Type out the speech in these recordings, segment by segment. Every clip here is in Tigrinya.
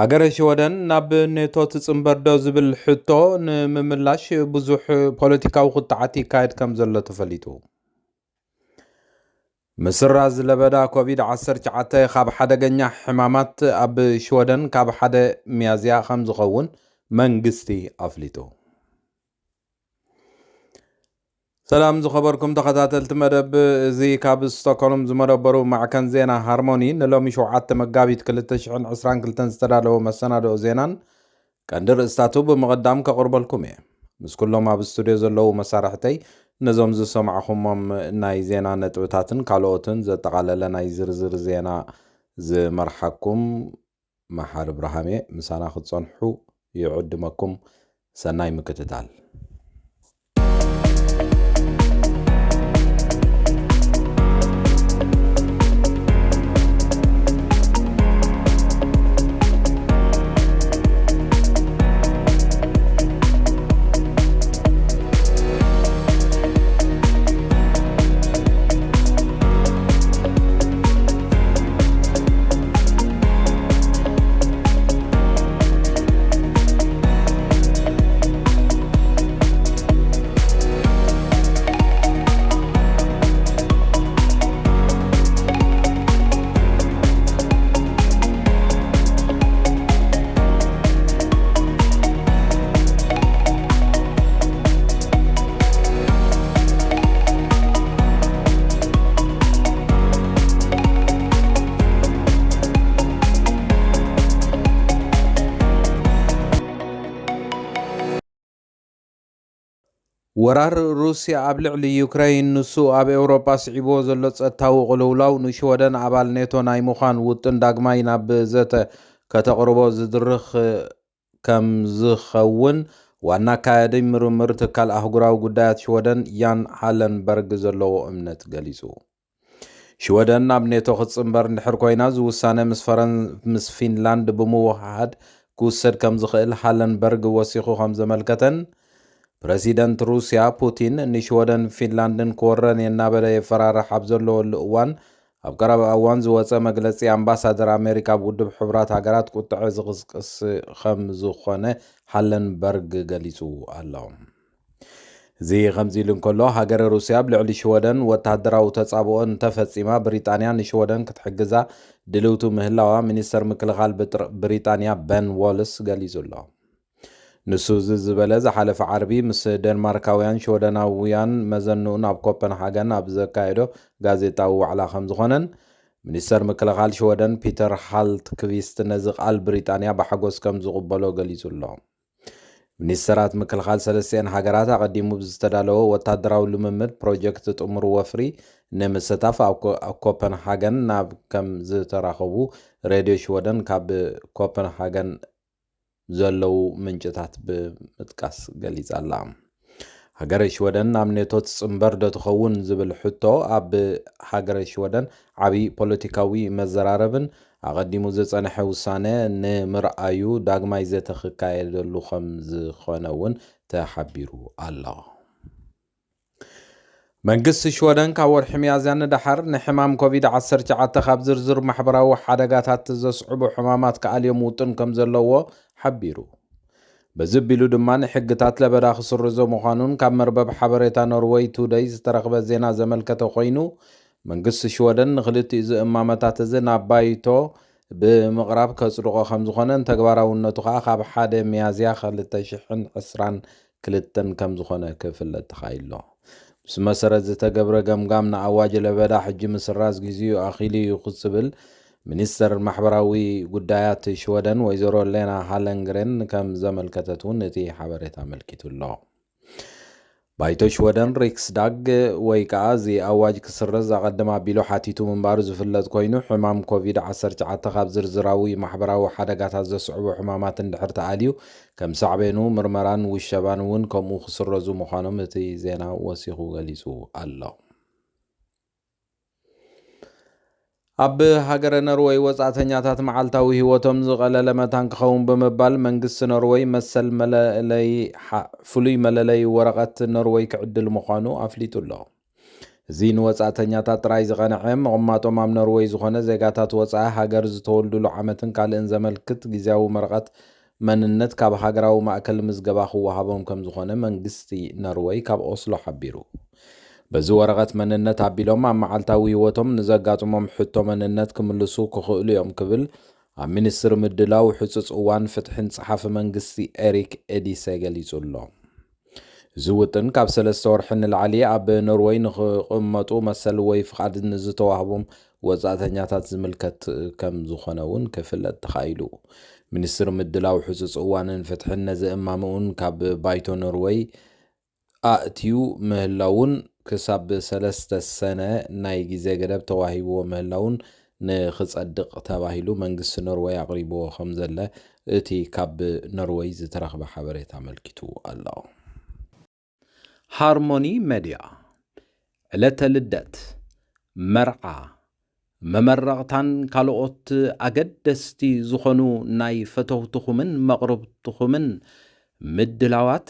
ሃገረ ሽወደን ናብ ኔቶ ትጽንበር ዶ ዝብል ሕቶ ንምምላሽ ብዙሕ ፖለቲካዊ ክትዓት ይካየድ ከም ዘሎ ተፈሊጡ። ምስራዝ ለበዳ ኮቪድ ዓሰርተ ትሽዓተ ካብ ሓደገኛ ሕማማት ኣብ ሽወደን ካብ ሓደ ሚያዝያ ከም ዝኸውን መንግስቲ ኣፍሊጡ። ሰላም ዝኸበርኩም ተኸታተልቲ መደብ፣ እዚ ካብ ስቶክሆልም ዝመደበሩ ማዕከን ዜና ሃርሞኒ ንሎሚ ሸውዓተ መጋቢት ክልተ ሽሕን ዕስራን ክልተን ዝተዳለወ መሰናድኦ ዜናን ቀንዲ ርእስታቱ ብምቕዳም ከቕርበልኩም እየ። ምስ ኩሎም ኣብ ስቱድዮ ዘለዉ መሳርሕተይ ነዞም ዝሰማዕኹሞም ናይ ዜና ነጥብታትን ካልኦትን ዘጠቓለለ ናይ ዝርዝር ዜና ዝመርሓኩም መሓሪ ብርሃም እየ። ምሳና ክትጸንሑ ይዕድመኩም። ሰናይ ምክትታል። ወራር ሩስያ ኣብ ልዕሊ ዩክረይን፣ ንሱ ኣብ ኤውሮጳ ስዒብዎ ዘሎ ጸጥታዊ ቅልውላው፣ ንሽወደን ኣባል ኔቶ ናይ ምዃን ውጥን ዳግማይ ናብ ዘተ ከተቕርቦ ዝድርኽ ከም ዝኸውን ዋና ኣካያዲ ምርምር ትካል ኣህጉራዊ ጉዳያት ሽወደን ያን ሃለንበርግ ዘለዎ እምነት ገሊጹ። ሽወደን ናብ ኔቶ ክትጽንበር እንድሕር ኮይና፣ እዚ ውሳነ ምስ ፈረን-፣ ምስ ፊንላንድ ብምውህሃድ ክውሰድ ከም ዝኽእል ሃለንበርግ ወሲኹ ከም ዘመልከተን፣ ፕረሲደንት ሩስያ ፑቲን ንሽወደን ፊንላንድን ክወረን እየ እናበለ የፈራርሕ ኣብ ዘለወሉ እዋን፣ ኣብ ቀረባ እዋን ዝወጸ መግለጺ ኣምባሳደር ኣሜሪካ ኣብ ውድብ ሕቡራት ሃገራት ቁጥዐ ዝቕስቅስ ከም ዝኾነ ሃለንበርግ ገሊጹ ኣሎ። እዚ ከምዚ ኢሉ እንከሎ፣ ሃገረ ሩስያ ኣብ ልዕሊ ሽወደን ወተሃደራዊ ተጻብኦ እንተፈጺማ፣ ብሪጣንያ ንሽወደን ክትሕግዛ ድልውቲ ምህላዋ ሚኒስተር ምክልኻል ብጥር-፣ ብሪጣንያ በን ዎልስ ገሊጹ ኣሎ። ንሱ እዚ ዝበለ ዝሓለፈ ዓርቢ ምስ ደንማርካውያን ሽወደናውያን መዘንኡን ኣብ ኮፐንሃገን ኣብ ዘካየዶ ጋዜጣዊ ዋዕላ ከም ዝኾነን፣ ሚኒስተር ምክልኻል ሽወደን ፒተር ሃልትክቪስት ነዚ ቃል ብሪጣንያ ብሓጎስ ከም ዝቕበሎ ገሊጹ ኣሎ። ሚኒስተራት ምክልኻል ሰለስቲኤን ሃገራት ኣቐዲሙ ብዝተዳለወ ወታደራዊ ልምምድ ፕሮጀክት ጥሙር ወፍሪ ንምስታፍ ኣብ ኮ-፣ ኣብ ኮፐንሃገን ናብ ከም ዝተራኸቡ ሬድዮ ሽወደን ካብ ኮፐንሃገን ዘለዉ ምንጭታት ብምጥቃስ ገሊጻ ኣላ። ሃገረ ሽወደን ናብ ኔቶ ትጽንበር ዶ ትኸውን ዝብል ሕቶ ኣብ ሃገረ ሽወደን ዓቢ ፖለቲካዊ መዘራረብን ኣቐዲሙ ዝጸንሐ ውሳነ ንምርኣዩ ዳግማይ ዘተ ክካየደሉ ከም ዝኾነ እውን ተሓቢሩ ኣሎ። መንግስቲ ሽወደን ካብ ወርሒ ሚያዝያ ንደሓር ንሕማም ኮቪድ ዓሰርተ ትሽዓተ ካብ ዝርዝር ማሕበራዊ ሓደጋታት ዘስዕቡ ሕማማት ክኣልዮም ውጥን ከም ዘለዎ ሓቢሩ። በዚ ኣቢሉ ድማ ንሕግታት ለበዳ ክስርዞ ምዃኑን ካብ መርበብ ሓበሬታ ኖርወይ ቱደይ ዝተረኽበ ዜና ዘመልከተ ኮይኑ፣ መንግስቲ ሽወደን ንክልቲኡ እዚ እማመታት እዚ ናብ ባይቶ ብምቕራብ ከጽድቖ ከም ዝኾነን ተግባራውነቱ ከኣ ካብ ሓደ ሚያዝያ ክልተ ሽሕን ዕስራን ክልተን ከም ዝኾነ ክፍለጥ ተኻኢሉ ኣሎ። ምስ መሰረት ዝተገብረ ገምጋም ንኣዋጅ ለበዳ ሕጂ ምስራዝ ግዜኡ ኣኺሉ እዩ ክስብል ሚኒስተር ማሕበራዊ ጉዳያት ሽወደን ወይዘሮ ሌና ሃለንግሬን ከም ዘመልከተት እውን እቲ ሓበሬታ ኣመልኪቱ ኣሎ። ባይቶ ሽወደን ሪክስዳግ ወይ ከኣ እዚ ኣዋጅ ክስረዝ ኣቐድም ኣቢሉ ሓቲቱ ምንባሩ ዝፍለጥ ኮይኑ፣ ሕማም ኮቪድ ዓሰርተ ትሽዓተ ካብ ዝርዝራዊ ማሕበራዊ ሓደጋታት ዘስዕቡ ሕማማት እንድሕር ተኣልዩ፣ ከም ሳዕቤኑ ምርመራን ውሸባን እውን ከምኡ ክስረዙ ምዃኖም እቲ ዜና ወሲኹ ገሊጹ ኣሎ። ኣብ ሃገረ ኖርወይ ወጻእተኛታት መዓልታዊ ህይወቶም ዝቐለለ መታን ክኸውን ብምባል መንግስቲ ኖርወይ መሰል መለለይ ሓ-፣ ፍሉይ መለለይ ወረቐት ኖርወይ ክዕድል ምዃኑ ኣፍሊጡ ኣሎ። እዚ ንወጻእተኛታት ጥራይ ዝቐንዐ፣ ምቕማጦም ኣብ ኖርወይ ዝኾነ ዜጋታት ወጻኢ ሃገር ዝተወልዱሉ ዓመትን ካልእን ዘመልክት ግዝያዊ መርቐት መንነት ካብ ሃገራዊ ማእከል ምዝገባ ክወሃቦም ከም ዝኾነ መንግስቲ ኖርወይ ካብ ኦስሎ ሓቢሩ። በዚ ወረቐት መንነት ኣቢሎም ኣብ መዓልታዊ ህይወቶም ንዘጋጥሞም ሕቶ መንነት ክምልሱ ክኽእሉ እዮም ክብል ኣብ ሚኒስትሪ ምድላው ሕጹጽ እዋን ፍትሕን ጸሓፊ መንግስቲ ኤሪክ ኤዲሰ ገሊጹ ኣሎ። እዚ ውጥን ካብ ሰለስተ ወርሒ ንላዕሊ ኣብ ኖርወይ ንኽቕመጡ መሰል ወይ ፍቓድ ንዝተዋህቦም ወጻእተኛታት ዝምልከት ከም ዝኾነ እውን ክፍለጥ ተኻኢሉ። ሚኒስትሪ ምድላው ሕጹጽ እዋንን ፍትሕን ነዚ እማምኡን ካብ ባይቶ ኖርወይ ኣእትዩ ምህላውን ክሳብ ሰለስተ ሰነ ናይ ግዜ ገደብ ተዋሂብዎ ምህላውን ንኽጸድቕ ተባሂሉ መንግስቲ ኖርወይ ኣቕሪብዎ ከም ዘለ እቲ ካብ ኖርወይ ዝተረኽበ ሓበሬታ ኣመልኪቱ ኣሎ። ሃርሞኒ ሜድያ ዕለተ ልደት፣ መርዓ፣ መመረቕታን ካልኦት ኣገደስቲ ዝኾኑ ናይ ፈተውትኹምን መቕርብትኹምን ምድላዋት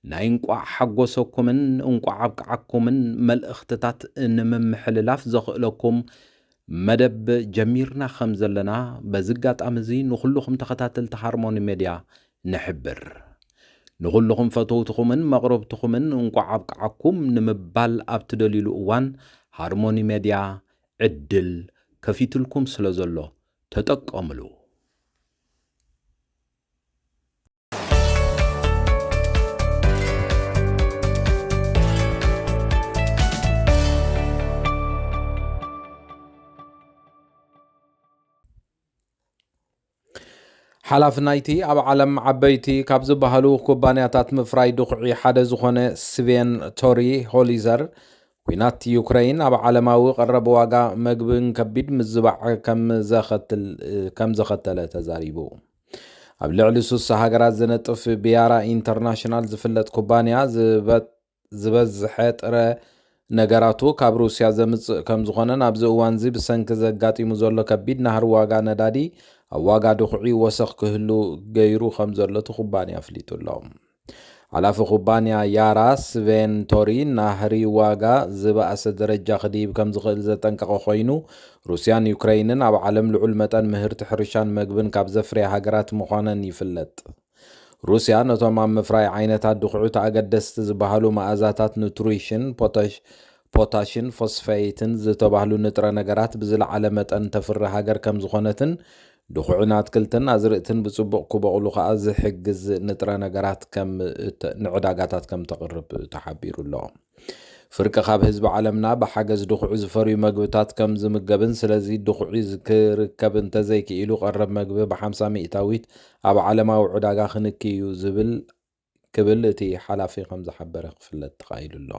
ናይ እንቋዕ ሓጎሰኩምን እንቋዕ ኣብቅዓኩምን መልእኽትታት ንምምሕልላፍ ዘኽእለኩም መደብ ጀሚርና ከም ዘለና በዚ ኣጋጣሚ እዚ ንኹልኹም ተኸታተልቲ ሃርሞኒ ሜድያ ንሕብር። ንኹልኹም ፈተውትኹምን መቕረብትኹምን እንቋዕ ኣብቅዓኩም ንምባል ኣብ ትደልዩሉ እዋን ሃርሞኒ ሜድያ ዕድል ከፊትልኩም ስለ ዘሎ ተጠቀምሉ። ሓላፊ ናይቲ ኣብ ዓለም ዓበይቲ ካብ ዝበሃሉ ኩባንያታት ምፍራይ ድኹዒ ሓደ ዝኾነ ስቬን ቶሪ ሆሊዘር፣ ኲናት ዩክረይን ኣብ ዓለማዊ ቀረብ ዋጋ መግብን ከቢድ ምዝባዕ ከም ዘኸትል-፣ ከም ዘኸተለ ተዛሪቡ። ኣብ ልዕሊ ሱሳ ሃገራት ዝነጥፍ ቢያራ ኢንተርናሽናል ዝፍለጥ ኩባንያ ዝበ-፣ ዝበዝሐ ጥረ ነገራቱ ካብ ሩስያ ዘምጽእ ከም ዝኾነን ኣብዚ እዋን እዚ ብሰንኪ ዘጋጢሙ ዘሎ ከቢድ ናህሪ ዋጋ ነዳዲ ኣብ ዋጋ ድኹዒ ወሰኽ ክህሉ ገይሩ ከም ዘሎ እቲ ኩባንያ ኣፍሊጡ ኣሎ። ሓላፊ ኩባንያ ያራ ስቬን ቶሪ ናህሪ ዋጋ ዝበኣሰ ደረጃ ክድይብ ከም ዝኽእል ዘጠንቀቐ ኮይኑ፣ ሩስያን ዩክረይንን ኣብ ዓለም ልዑል መጠን ምህርቲ ሕርሻን መግብን ካብ ዘፍርያ ሃገራት ምዃነን ይፍለጥ። ሩስያ ነቶም ኣብ ምፍራይ ዓይነታት ድኹዒት ኣገደስቲ ዝበሃሉ መኣዛታት ኑትሪሽን፣ ፖታሽ-፣ ፖታሽን ፎስፌትን ዝተባህሉ ንጥረ ነገራት ብዝለዓለ መጠን ተፍሪ ሃገር ከም ዝኾነትን ድኹዕን ኣትክልትን ኣዝርእትን ብጽቡቕ ክበቑሉ ከኣ ዝሕግዝ ንጥረ ነገራት ከም እተ-፣ ንዕዳጋታት ከም ተቕርብ ተሓቢሩ ኣሎ። ፍርቂ ካብ ህዝቢ ዓለምና ብሓገዝ ድኹዒ ዝፈርዩ መግብታት ከም ዝምገብን፣ ስለዚ ድኹዒ ዝ-፣ ክርከብ እንተዘይክኢሉ ቀረብ መግቢ ብሓምሳ ሚእታዊት ኣብ ዓለማዊ ዕዳጋ ክንኪ እዩ ዝብል ክብል እቲ ሓላፊ ከም ዝሓበረ ክፍለጥ ተኻኢሉ ኣሎ።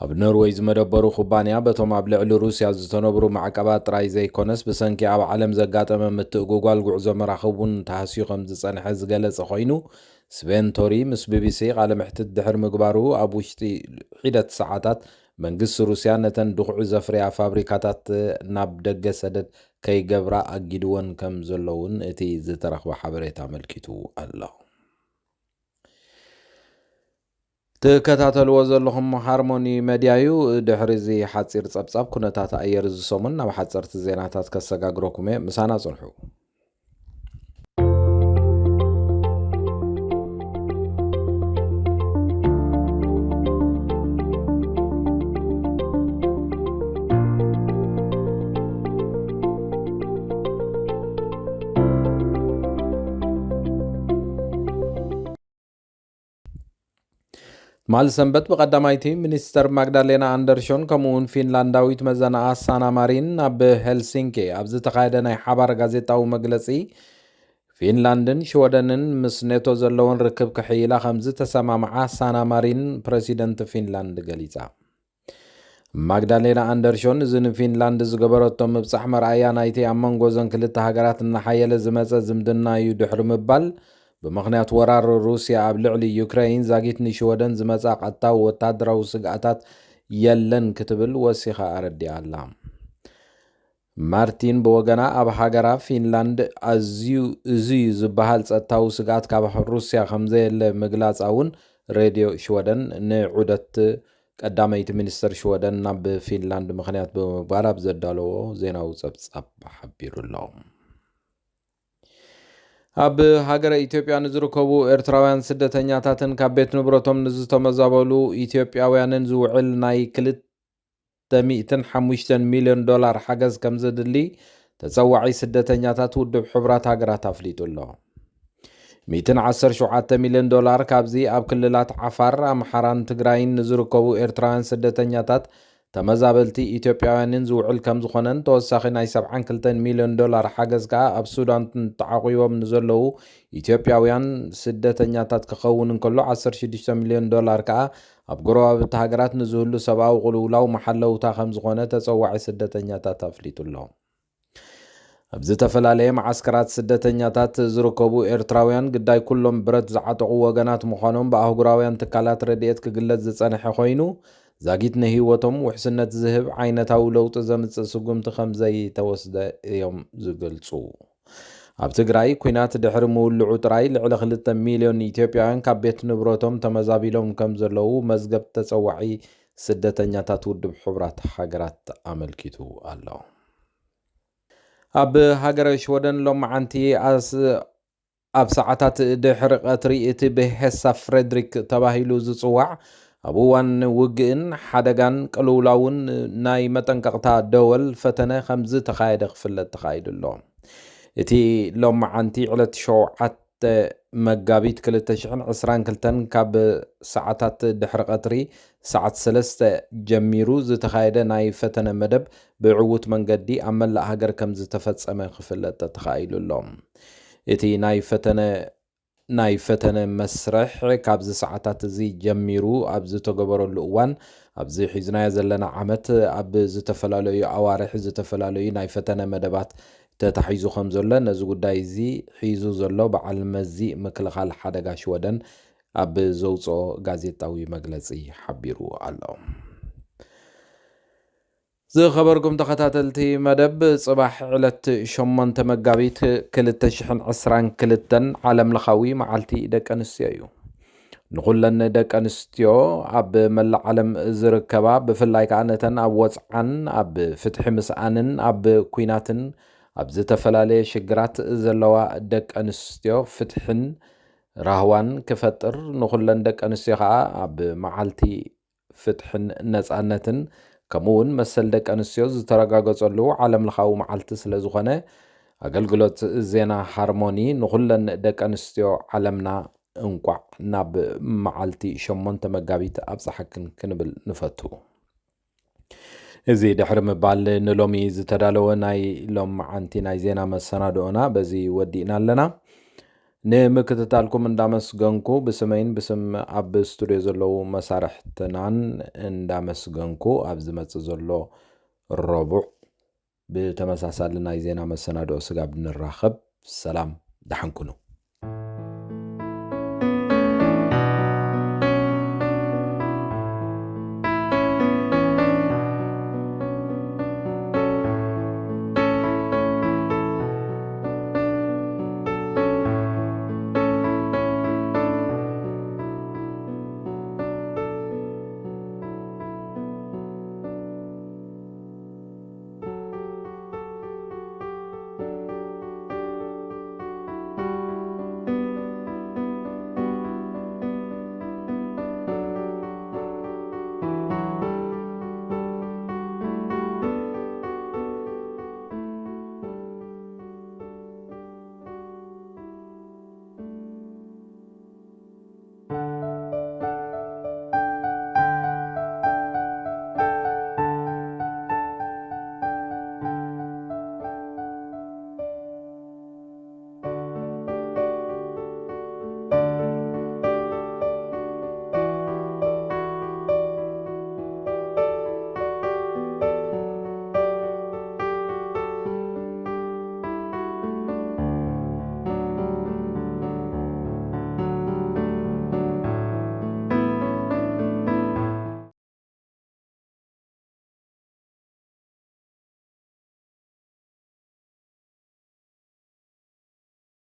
ኣብ ኖርወይ ዝመደበሩ ኩባንያ በቶም ኣብ ልዕሊ ሩስያ ዝተነብሩ ማዕቀባት ጥራይ ዘይኮነስ ብሰንኪ ኣብ ዓለም ዘጋጠመ ምትእጉጓል ጉዕዞ መራኽብ እውን ተሃስዩ ከም ዝጸንሐ ዝገለጸ ኮይኑ፣ ስቬን ቶሪ ምስ ቢቢሲ ቃለ መሕትት ድሕሪ ምግባሩ ኣብ ውሽጢ ሒደት ሰዓታት መንግስቲ ሩስያ ነተን ድኹዒ ዘፍርያ ፋብሪካታት ናብ ደገ ሰደድ ከይገብራ ኣጊድወን ከም ዘሎ እውን እቲ ዝተረኽበ ሓበሬታ ኣመልኪቱ ኣሎ። ትከታተልዎ ዘለኹም ሃርሞኒ መድያ እዩ። ድሕሪ እዚ ሓጺር ጸብጻብ ኩነታት ኣየር እዚ ሰሙን ናብ ሓጸርቲ ዜናታት ከሰጋግረኩም እየ። ምሳና ጽንሑ። ትማሊ ሰንበት ብቐዳማይቲ ሚኒስተር ማግዳሌና ኣንደርሾን ከምኡ እውን ፊንላንዳዊት መዘናኣ ሳና ማሪን ኣብ ሄልሲንኪ ኣብ ዝተኻየደ ናይ ሓባር ጋዜጣዊ መግለጺ፣ ፊንላንድን ሽወደንን ምስ ኔቶ ዘለወን ርክብ ክሕይላ ከም ዝተሰማምዓ ሳና ማሪን ፕረሲደንት ፊንላንድ ገሊጻ። ማግዳሌና ኣንደርሾን እዚ ንፊንላንድ ዝገበረቶ ምብጻሕ መርኣያ ናይቲ ኣብ መንጎ እዘን ክልተ ሃገራት እናሓየለ ዝመጸ ዝምድና እዩ ድሕሪ ምባል፣ ብምኽንያት ወራር ሩስያ ኣብ ልዕሊ ዩክረይን ዛጊት ንሽወደን ዝመጻ ቀጥታዊ ወታደራዊ ስግኣታት የለን ክትብል ወሲኻ ኣረዲኣ ኣላ። ማርቲን ብወገና ኣብ ሃገራ ፊንላንድ ኣዝዩ እዚ እዩ ዝበሃል ጸጥታዊ ስግኣት ካብ ሩስያ ከም ዘየለ ምግላጻ እውን ሬድዮ ሽወደን ንዑደት ቀዳመይቲ ሚኒስትር ሽወደን ናብ ፊንላንድ ምኽንያት ብምግባር ኣብ ዘዳለዎ ዜናዊ ጸብጻብ ሓቢሩ ኣሎ። ኣብ ሃገረ ኢትዮጵያ ንዝርከቡ ኤርትራውያን ስደተኛታትን ካብ ቤት ንብረቶም ንዝተመዛበሉ ኢትዮጵያውያንን ዝውዕል ናይ ክልተ ሚእትን ሓሙሽተን ሚልዮን ዶላር ሓገዝ ከም ዘድሊ ተጸዋዒ ስደተኛታት ውድብ ሕቡራት ሃገራት ኣፍሊጡ ኣሎ። ሚእትን ዓሰርተ ሸውዓተ ሚልዮን ዶላር ካብዚ ኣብ ክልላት ዓፋር፣ ኣምሓራን ትግራይን ንዝርከቡ ኤርትራውያን ስደተኛታት ተመዛበልቲ ኢትዮጵያውያንን ዝውዕል ከም ዝኾነን ተወሳኺ ናይ ሰብዓን ክልተን ሚልዮን ዶላር ሓገዝ ከኣ ኣብ ሱዳን ተዓቑቦም ንዘለዉ ኢትዮጵያውያን ስደተኛታት ክኸውን እንከሎ፣ ዓሰርተ ሽዱሽተ ሚልዮን ዶላር ከኣ ኣብ ጎረባብቲ ሃገራት ንዝህሉ ሰብኣዊ ቅልውላው መሓለውታ ከም ዝኾነ ተጸዋዒ ስደተኛታት ኣፍሊጡ ኣሎ። ኣብ ዝተፈላለየ መዓስከራት ስደተኛታት ዝርከቡ ኤርትራውያን ግዳይ ኩሎም ብረት ዝዓጠቑ ወገናት ምዃኖም ብኣህጉራውያን ትካላት ረድኤት ክግለጽ ዝጸንሐ ኮይኑ፣ ዛጊት ንህይወቶም ውሕስነት ዝህብ ዓይነታዊ ለውጢ ዘምጽእ ስጉምቲ ከም ዘይተወስደ እዮም ዝገልጹ። ኣብ ትግራይ ኲናት ድሕሪ ምውልዑ ጥራይ ልዕሊ ክልተ ሚልዮን ኢትዮጵያውያን ካብ ቤት ንብረቶም ተመዛቢሎም ከም ዘለዉ መዝገብ ተጸዋዒ ስደተኛታት ውድብ ሕቡራት ሃገራት ኣመልኪቱ ኣሎ። ኣብ ሃገረ ሽወደን ሎማዓንቲ ኣስ-፣ ኣብ ሰዓታት ድሕሪ ቀትሪ እቲ ብሄሳ ፍሬድሪክ ተባሂሉ ዝጽዋዕ ኣብ እዋን ውግእን ሓደጋን ቅልውላውን ናይ መጠንቀቕታ ደወል ፈተነ ከም ዝተኻየደ ክፍለጥ ተኻይዱ ኣሎ። እቲ ሎማዓንቲ ዕለት ሸውዓተ መጋቢት ክልተ ሽሕን ዕስራን ክልተን ካብ ሰዓታት ድሕሪ ቀትሪ ሰዓት ሰለስተ ጀሚሩ ዝተኻየደ ናይ ፈተነ መደብ ብዕዉት መንገዲ ኣብ መላእ ሃገር ከም ዝተፈጸመ ክፍለጥ ተኻኢሉ ኣሎ። እቲ ናይ ፈተነ ናይ ፈተነ መስርሕ ካብዚ ሰዓታት እዚ ጀሚሩ ኣብ ዝተገበረሉ እዋን፣ ኣብዚ ሒዝናዮ ዘለና ዓመት ኣብ ዝተፈላለዩ ኣዋርሕ ዝተፈላለዩ ናይ ፈተነ መደባት ተታሒዙ ከም ዘሎ ነዚ ጉዳይ እዚ ሒዙ ዘሎ በዓል መዚ ምክልኻል ሓደጋ ሽወደን ኣብ ዘውፅኦ ጋዜጣዊ መግለፂ ሓቢሩ ኣሎ። ዝኸበርኩም ተኸታተልቲ መደብ፣ ጽባሕ ዕለት ሸሞንተ መጋቢት ክልተ ሽሕን ዕስራን ክልተን ዓለም ለኻዊ መዓልቲ ደቂ ኣንስትዮ እዩ። ንኹለን ደቂ ኣንስትዮ ኣብ መላእ ዓለም ዝርከባ፣ ብፍላይ ከኣ ነተን ኣብ ወጽዓን ኣብ ፍትሒ ምስኣንን ኣብ ኲናትን ኣብ ዝተፈላለየ ሽግራት ዘለዋ ደቂ ኣንስትዮ ፍትሕን ራህዋን ክፈጥር፣ ንኹለን ደቂ ኣንስትዮ ከኣ ኣብ መዓልቲ ፍትሕን ነጻነትን ከምኡ እውን መሰል ደቂ ኣንስትዮ ዝተረጋገጸሉ ዓለም ለኻዊ መዓልቲ ስለ ዝኾነ፣ ኣገልግሎት ዜና ሃርሞኒ ንኹለን ደቂ ኣንስትዮ ዓለምና እንቋዕ ናብ መዓልቲ ሸሞንተ መጋቢት ኣብጽሓክን ክንብል ንፈቱ። እዚ ድሕሪ ምባል፣ ንሎሚ ዝተዳለወ ናይ ሎማዓንቲ ናይ ዜና መሰናድኦና በዚ ወዲእና ኣለና። ንምክትታልኩም እንዳመስገንኩ፣ ብስመይን ብስም ኣብ ስቱድዮ ዘለዉ መሳርሕትናን እንዳመስገንኩ፣ ኣብ ዝመጽእ ዘሎ ረቡዕ ብተመሳሳሊ ናይ ዜና መሰናድኦ ስጋብ ንራኸብ፣ ሰላም፣ ደሓን ኩኑ።